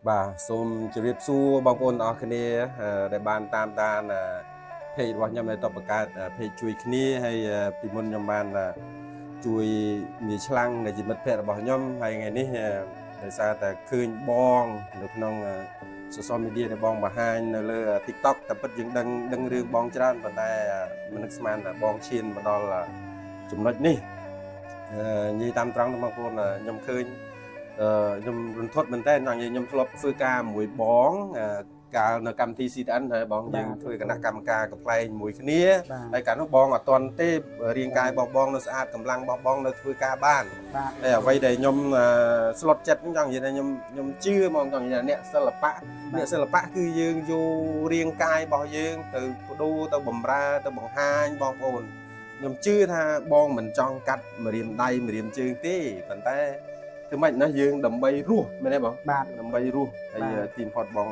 បាទសូមជម្រាបសួរបងប្អូនទាំងអស់គ្នាដែលបានតាមដាន page របស់ខ្ញុំដែលតបបង្កើត page ជួយគ្នាហើយពីមុនខ្ញុំបានជួយមីឆ្លាំងដែលជាមិត្តភ័ក្តិរបស់ខ្ញុំហើយថ្ងៃនេះដោយសារតែឃើញបងនៅក្នុង social media ដែលបងបង្ហាញនៅលើ TikTok តែពិតយើងដឹងដឹងរឿងបងច្រើនប៉ុន្តែមិននឹកស្មានថាបងឈានមកដល់ចំណុចនេះនិយាយតាមត្រង់ទៅបងប្អូនខ្ញុំឃើញ ខ្ញុំរន្ធត់មែនតើចង់និយាយខ្ញុំធ្លាប់ធ្វើការមួយបងកាលនៅកម្មវិធី CTN ហើយបងយើងធ្វើគណៈកម្មការកំ pl ែងមួយគ្នា បាទ ហើយកាលនោះបងអត់ទាន់ទេរាងកាយរបស់បងនៅស្អាតកម្លាំងរបស់បងនៅធ្វើការបាន បាទ តែអ្វីដែលខ្ញុំស្លុតចិត្តហ្នឹងចង់និយាយថាខ្ញុំជឿហ្មងចង់និយាយថាអ្នកសិល្បៈអ្នកសិល្បៈគឺយើងយករាងកាយរបស់យើងទៅបដូរទៅបំរើទៅបង្ហាញបងប្អូនខ្ញុំជឿថាបងមិនចង់កាត់ម្រាមដៃម្រាមជើងទេប៉ុន្តែធ្វើម៉េចណាយើងដើម្បីរស់មែនទេបង បាទ ដើម្បីរស់ហើយ បាទ ទីបំផុតបង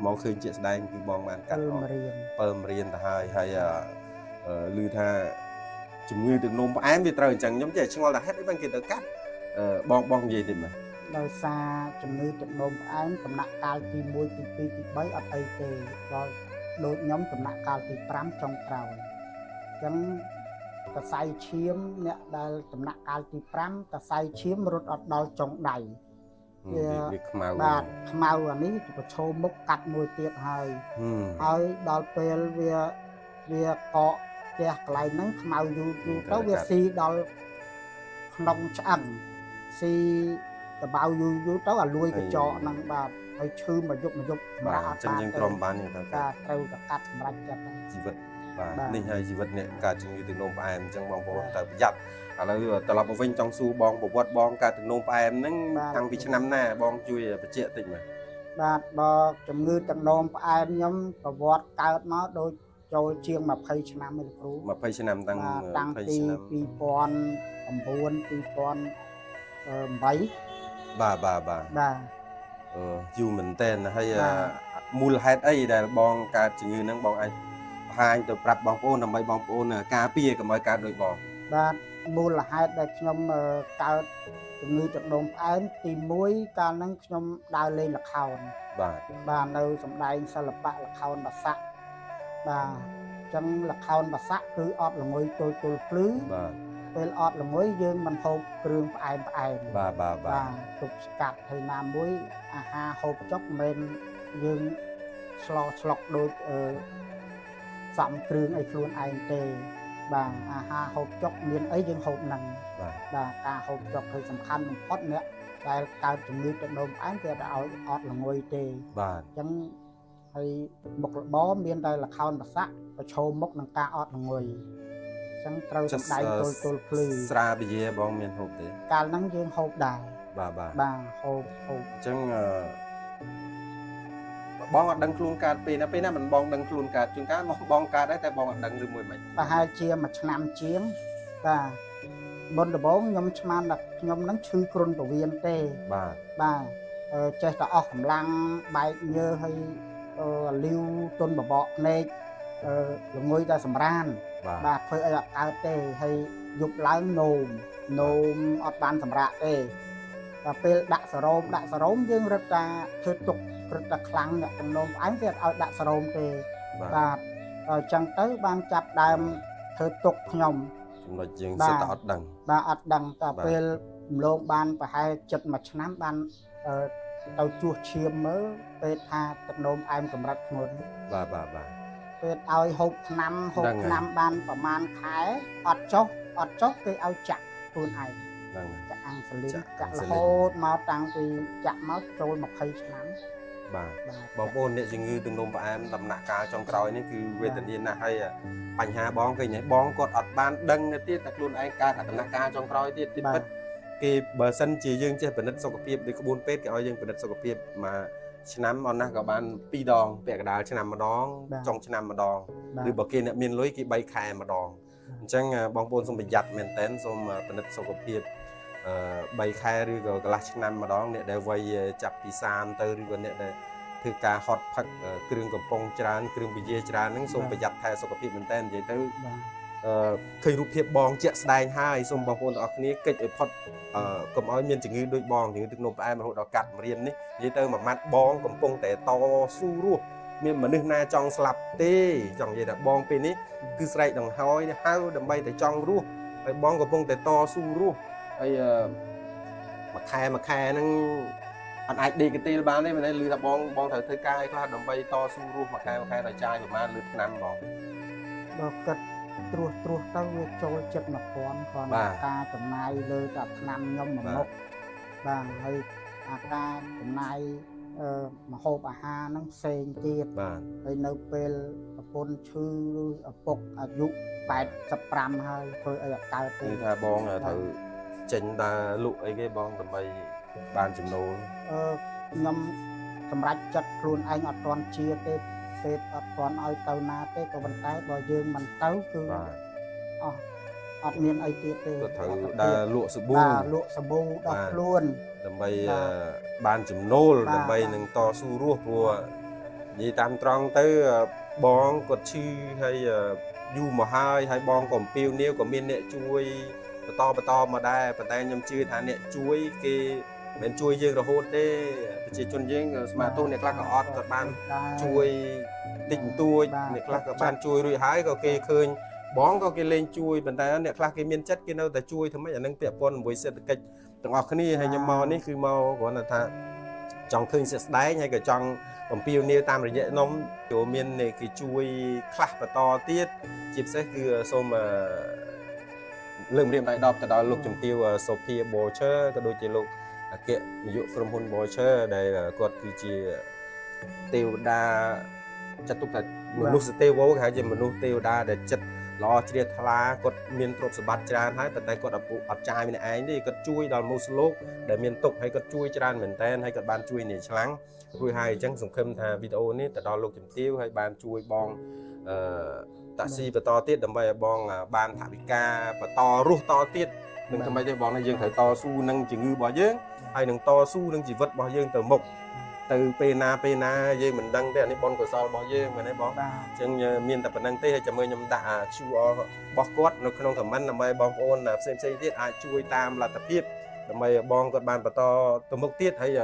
មកឃើញជាក់ស្ដែងគឺបងបានកា កើ ត់អស់ មរៀម ពើមរៀនទៅហើយហើយឮថាជំងឺទឹកនោមផ្អែមវាត្រូវអញ្ចឹងខ្ញុំចេះឆ្ងល់ថាហេតុអីបានគេទៅកាត់បងបងនិយាយតិចមើល ដោយសារជំងឺទឹកនោមផ្អែមដំណាក់កាលទី1ទី2ទី3អត់អីទេដល់ដូចខ្ញុំដំណាក់កាលទី5ចុងក្រោយអញ្ចឹងសរសៃឈាមអ្នកដែលដំណាក់កាលទី5សរសៃឈាមរត់អត់ដល់ចុងដៃ វា វាខ្មៅ បាទខ្មៅអានេះប្រឈមមុខកាត់មួយទៀតហើយ ហឹម ហើយដល់ពេលវាវាកកផ្ទះកន្លែងហ្នឹងខ្មៅយូរយូរទៅវាស៊ីដល់ក្នុងឆ្អឹងស៊ីដបៅយូរយូរទៅអាលួយកញ្ចក់ហ្នឹងបាទហើយឈឺមួយយប់មួយយប់សម្ បាទ រាប់អ អញ្ចឹងយើង ត់បានទេ ទ្រាំបានទេត្រូវកាត់ ការត្រូវតែកាត់សម្រាប់ចិត្តហើយ ជីវិតបាទ បាទ នេះហើយជីវិតអ្នកកើតជំងឺទឹកនោមផ្អែមអញ្ចឹងបងប្អូន បាទ ត្រូវប្រយ័ត្នឥឡូវត្រឡប់មកវិញចង់សួរបងប្រវត្តិបងកើតទឹកនោមផ្អែមហ្នឹង បាទ តាំងពីឆ្នាំណាបងជួយបញ្ជាក់តិចមើល បាទបើជំងឺទឹកនោមផ្អែមខ្ញុំប្រវត្តិកើតមកដូចចូលជាង20ឆ្នាំហើយលោកគ្រូ 20ឆ្នាំតាំង បាទតាំង 20 ពី ឆ្នាំ 2009 2008 បាទបាទបាទ បាទ អឺយូរមែនតើហើយ បាទ មូលហេតុអីដែលបងកើតជំងឺហ្នឹងបងអាចបង្ហាញទៅប្រាប់បងប្អូនដើម្បីបងប្អូនការពារកុំឲ្យកើតដូចបង បាទមូលហេតុដែលខ្ញុំកើតជំងឺទឹកនោមផ្អែមទី1កាលហ្នឹងខ្ញុំដើរលេងល្ខោន បាទ បាទនៅសម្ដែងសិល្បៈល្ខោនបាសាក់បាទអញ្ចឹងល្ខោនបាសាក់គឺអត់ល្ងុយទល់ទល់ភ្លឺ បាទ ពេលអត់ល្ងុយយើងមិនហូបគ្រឿងផ្អែមផ្អែម បាទបាទបាទ បាទទប់ស្កាត់ហើយណាមួយអាហារហូបចុកមិនមែនយើងឆ្លោឆ្លុកដូចសំគ្រឿងអីខ្លួនឯងទេបាទអាហារហូបចុកមានអីយើងហូបហ្នឹង បាទ បាទការហូបចុកគឺសំខាន់បំផុតអ្នកដែលកើតជំងឺទឹកនោមផ្អែមគេអត់ឲ្យអត់ល្ងុយទេ បាទ អញ្ចឹងហើយមុខរបរមានតែល្ខោនប្រសាក់ប្រឈមមុខនឹងការអត់ល្ងុយអញ្ចឹងត្រូវសម្ដែងទល់ទល់ភ្លឺ ស្រាបៀបងមានហូបទេ កាលហ្នឹងយើងហូបដែរ បាទបាទ បាទហូបហូប អញ្ចឹងបងអត់ដឹងខ្លួនកើតពេលណាពេលណាមិនបងដឹងខ្លួនកើតជួនកាលមកបងកើតដែរតែបងអត់ដឹងឬមួយមិន ប្រហែលជាមួយឆ្នាំជាងបាទមុនដំបូងខ្ញុំឆ្មានថាខ្ញុំហ្នឹងឈឺគ្រុនពវៀនទេ បាទ បាទចេះតែអស់កម្លាំងបែកញើសហើយលាវទុនបបកភ្នែកល្ងុយតែសម្រាន បាទ បាទធ្វើអីអត់កើតទេហើយយប់ឡើងនោមនោមអត់បានសម្រាកទេដល់ពេលដាក់សរោមដាក់សរោមយើងរឹតតែធ្វើទុករឹតតែខ្លាំងអ្នកទាំងនោមផ្អែមគេអត់ឲ្យដាក់សរោមទេ បាទ បាទដល់អញ្ចឹងទៅបានចាប់ដើមធ្វើទុកខ្ញុំ ចំណុចយើង បាទ សិតតែអត់ដឹង បាទអត់ដឹងត បាទ ពេលរំលងបានប្រហែលចិត្តមួយឆ្នាំបានទៅជួសឈាមមើលពេលថាទឹកនោមផ្អែមកម្រិតធ្ងន់ បាទបាទបាទ ពេលឲ្យហូបថ្នាំហូប ហ្នឹងហើយ ថ្នាំបានប្រហែលខែអត់ចុះអត់ចុះគេឲ្យចាក់ខ្លួនឯង ហ្នឹងហើយ ចាក់អាំងសាលីន ចាក់ ចាក់ អាំងសាលីន រហូតមកតាំងពីចាក់មកចូល20ឆ្នាំ បាទ បាទ បងប្អូនអ្នកជំងឺទឹកនោមផ្អែមដំណាក់កាលចុងក្រោយនេះគឺវេទនាណាស់ហើយបញ្ហាបងឃើញទេបងគាត់អត់បានដឹងទៅទៀតតែខ្លួនឯងកើតអាដំណាក់កាលចុងក្រោយទៀតទី បាទ ពិតគេបើសិនជាយើងចេះពិនិត្យសុខភាពដូចក្បួនពេទ្យគេឲ្យយើងពិនិត្យសុខភាពមួយឆ្នាំអត់ណាស់ក៏បាន2ដងពាក់កណ្ដាលឆ្នាំម្ដង បាទ ចុងឆ្នាំម្ដង បាទ ឬបើគេអ្នកមានលុយគេ3ខែម្ដងអញ្ចឹងបងប្អូនសូមប្រយ័ត្នមែនតើសូមពិនិត្យសុខភាព3ខែឬក៏កន្លះឆ្នាំម្ដងអ្នកដែលវ័យចាប់ពី30ទៅឬក៏អ្នកដែលធ្វើការហត់ផឹកគ្រឿងកំប៉ុងច្រើនគ្រឿងពយាច្រើនហ្នឹងសូម បាទ ប្រយ័ត្នថែសុខភាពមែនតើនិយាយទៅ បាទ ឃើញរូបភាពបងជាក់ស្ដែងហើយសូមបងប្អូនទាំងអស់គ្នាកិច្ចឲ្យផុតកុំឲ្យមានជំងឺដូចបងជំងឺទឹកនោមផ្អែមរហូតដល់កាត់ម្រាមនេះនិយាយទៅមួយម៉ាត់បងកំពុងតែតស៊ូរស់មានមនុស្សណាចង់ស្លាប់ទេចង់និយាយថាបងពេលនេះគឺស្រែកដង្ហោយហៅដើម្បីតែចង់រស់ហើយបងកំពុងតែតស៊ូរស់ហើយមួយខែមួយខែហ្នឹងអត់អាចដេកកន្ទេលបានទេមែនទេឮថាបងបងត្រូវធ្វើការអីខ្លះដើម្បីតស៊ូរស់មួយខែមួយខែដល់ចាយប្រហែលលើឆ្នាំបង បើគិតត្រួសត្រាសទៅវាចូលចិត្ត1000គ្រាន់តែការចំណាយលើតែឆ្នាំខ្ញុំមួយមុខបាទហើយអាការចំណាយម្ហូបអាហារហ្នឹងផ្សេងទៀត បាទ ហើយនៅពេលប្រពន្ធឈឺឬឪពុកអាយុ85ហើយធ្វើអីអត់កើតទេ គឺថាបងត្រូវចេញដើរលក់អីគេបងដើម្បីបានចំណូល ខ្ញុំសម្រេចចិត្តខ្លួនឯងអត់ទាន់ជាទេពេទ្យអត់ទាន់ឲ្យទៅណាទេក៏ប៉ុន្តែបើយើងមិនទៅគឺ បាទ អស់អត់មានអីទៀតទេ ក៏ត្រូវដើរលក់សាប៊ូ បាទលក់សាប៊ូដល់ខ្លួន ដើម្បីបានចំណូលដើម្បីនឹងតស៊ូរស់ព្រោះនិយាយតាមត្រង់ទៅបងគាត់ឈឺហើយយូរមកហើយហើយបងក៏អំពាវនាវក៏មានអ្នកជួយបន្តបន្តមកដែរប៉ុន្តែខ្ញុំជឿថាអ្នកជួយគេមិនជួយយើងរហូតទេប្រជាជនយើងស្មារតីអ្នកខ្លះក៏អត់ក៏បានជួយតិចបន្តួចអ្នកខ្លះក៏បានជួយរួចហើយក៏គេឃើញបងក៏គេលេងជួយប៉ុន្តែអ្នកខ្លះគេមានចិត្តគេនៅតែជួយធ្វើម៉េចអានឹងពាក់ព័ន្ធជាមួយសេដ្ឋកិច្ចទាំងអស់គ្នាហើយខ្ញុំមកនេះគឺមកគ្រាន់តែថាចង់ឃើញជាក់ស្ដែងហើយក៏ចង់បំពេញនាវតាមរយៈនំចូលមានគេជួយខ្លះបន្តទៀតជាពិសេសគឺសូមលើកម្រាមដៃ10ទៅដល់លោកជំទាវសូភា Boucher ក៏ដូចជាលោកអគ្គនាយកក្រុមហ៊ុន Boucher ដែលគាត់គឺជាទេវតាចាត់ទុកថាមនុស្សទេវោគេហៅជាមនុស្សទេវតាដែលចិត្តល្អជ្រះថ្លាគាត់មានទ្រព្យសម្បត្តិច្រើនហើយប៉ុន្តែគាត់អត់ចាយម្នាក់ឯងទេគាត់ជួយដល់មនុស្សលោកដែលមានទុក្ខហើយគាត់ជួយច្រើនមែនតើហើយគាត់បានជួយនាយឆ្លាំងរួចហើយអញ្ចឹងសង្ឃឹមថាវីដេអូនេះទៅដល់លោកជំទាវហើយបានជួយបងអឺតាក់ស៊ីបន្តទៀតដើម្បីឲ្យបងបានថវិកាបន្តរស់តទៀតនឹងធ្វើម៉េចទេបងយើងត្រូវតស៊ូនឹងជំងឺរបស់យើងហើយនឹងតស៊ូនឹងជីវិតរបស់យើងទៅមុខទៅពេលណាពេលណាយើងមិនដឹងទេអានេះបុណ្យកុសលរបស់យើងមែនទេបង បាទ អញ្ចឹងមានតែប៉ុណ្្នឹងទេហើយចាំមើលខ្ញុំដាក់ QR របស់គាត់នៅក្នុង comment ដើម្បីបងប្អូនផ្សេងផ្សេងទៀតអាចជួយតាមលទ្ធភាពដើម្បីឲ្យបងគាត់បានបន្តទៅមុខទៀតហើយ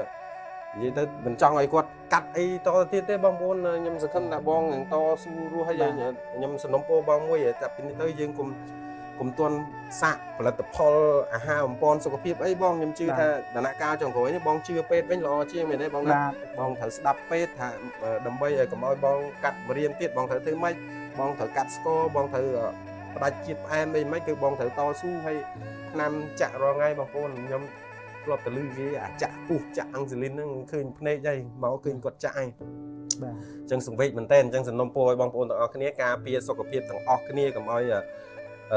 និយាយទៅមិនចង់ឲ្យគាត់កាត់អីតទៅទៀតទេបងប្អូនខ្ញុំសង្ឃឹមថាបងនឹងតស៊ូរស់ហើយខ្ញុំសំណូមពរបងមួយតែពីនេះទៅយើងកុំទាន់សាកផលិតផលអាហារបំពន់សុខភាពអីបងខ្ញុំជឿថាដំណាក់កាលចុងក្រោយនេះបងជឿពេទ្យវិញល្អជាងមែនទេបងណា បាទ បងត្រូវស្ដាប់ពេទ្យថាដើម្បីឲ្យកុំឲ្យបងកាត់ម្រាមទៀតបងត្រូវធ្វើម៉េចបងត្រូវកាត់ស្ករបងត្រូវផ្ដាច់ជាតិផ្អែមអីម៉េចគឺបងត្រូវតស៊ូហើយថ្នាំចាក់រាល់ថ្ងៃបងប្អូនខ្ញុំធ្លាប់ទៅលឺគេអាចាក់ពុះចាក់អាំងស៊ូលីនហ្នឹងឃើញភ្នែកហើយមកឃើញគាត់ចាក់ហើយ បាទ អញ្ចឹងសង្វេគមែនតើអញ្ចឹងសំណុំពរឲ្យបងប្អូនទាំងអស់គ្នាការពារសុខភាពទាំងអស់គ្នាកុំឲ្យ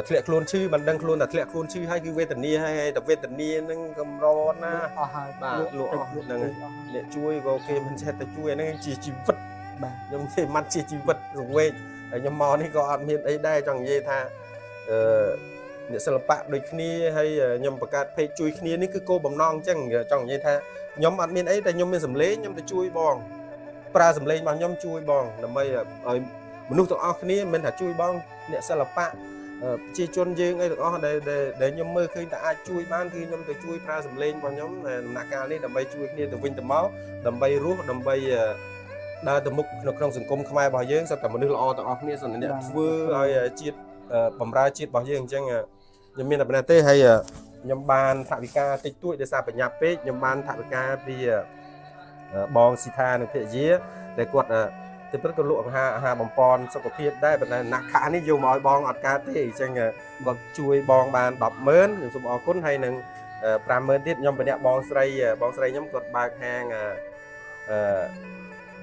ធ្លាក់ខ្លួនឈឺមិនដឹងខ្លួនតែធ្លាក់ខ្លួនឈឺហើយគឺវេទនាហើយតែវេទនាហ្នឹងកម្រណា អស់ហើយ បាទលក់អស់ហ្នឹង អស់ អ្នកជួយក៏គេមិនចេះតែជួយអាហ្នឹងជាជីវិត បាទ ខ្ញុំនិយាយម៉ាត់ជាជីវិតសង្វេគហើយខ្ញុំមកនេះក៏អត់មានអីដែរចង់និយាយថាអឺអ្នកសិល្បៈដូចគ្នាហើយខ្ញុំបង្កើត page ជួយគ្នានេះគឺគោលបំណងអញ្ចឹងចង់និយាយថាខ្ញុំអត់មានអីតែខ្ញុំមានសម្លេងខ្ញុំទៅជួយបងប្រើសម្លេងរបស់ខ្ញុំជួយបងដើម្បីឲ្យមនុស្សទាំងអស់គ្នាមិនថាជួយបងអ្នកសិល្បៈប្រជាជនយើងអីទាំងអស់ដែលដែលខ្ញុំមើលឃើញថាអាចជួយបានគឺខ្ញុំទៅជួយប្រើសម្លេងរបស់ខ្ញុំដំណាក់កាលនេះដើម្បីជួយគ្នាទៅវិញទៅមកដើម្បីរស់ដើម្បីដើរទៅមុខនៅក្នុងសង្គមខ្មែររបស់យើងសុទ្ធតែមនុស្សល្អទាំងអស់គ្នាសុទ្ធតែអ្នកធ្វើឲ្យជាតិបំរើជាតិរបស់យើងអញ្ចឹងខ្ញុំមានតែប៉ុណ្ណេះទេហើយខ្ញុំបានថវិកាតិចតួចដោយសារប្រញាប់ពេកខ្ញុំបានថវិកាពីបងស៊ីថានិងភរិយាដែលគាត់ទីពិតក៏លក់អាហារអាហារបំពន់សុខភាពដែរប៉ុន្តែណាក់ខានេះយកមកឲ្យបងអត់កើតទេអញ្ចឹងគាត់ជួយបងបាន100000ខ្ញុំសូមអរគុណហើយនឹង50000ទៀតខ្ញុំបញ្ញាបងស្រីបងស្រីខ្ញុំគាត់បើកហាងអឺ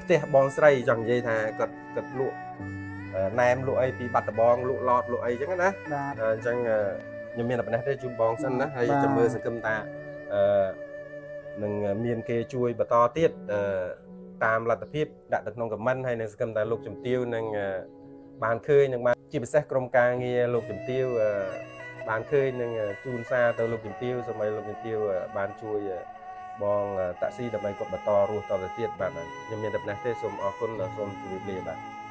ផ្ទះបងស្រីចង់និយាយថាគាត់គាត់លក់ណែមលក់អីពីបាត់ដំបងលក់ឡតលក់អីអញ្ចឹងណា បាទ អញ្ចឹងខ្ញុំមានតែប៉ុណ្ណេះទេជូនបងសិនណាហើយចាំមើលសង្ឃឹមថាអឺនឹងមានគេជួយបន្តទៀតអឺតាមលទ្ធភាពដាក់ទៅក្នុង comment ហើយនឹងសង្ឃឹមថាលោកជំទាវនឹងបានឃើញនឹងបានជាពិសេសក្រុមការងារលោកជំទាវបានឃើញនឹងជូនសារទៅលោកជំទាវសូមឲ្យលោកជំទាវបានជួយបងតាក់ស៊ីដើម្បីគាត់បន្តរស់តទៅទៀតបាទខ្ញុំមានតែប៉ុណ្ណេះទេសូមអរគុណសូមជម្រាបលាបាទ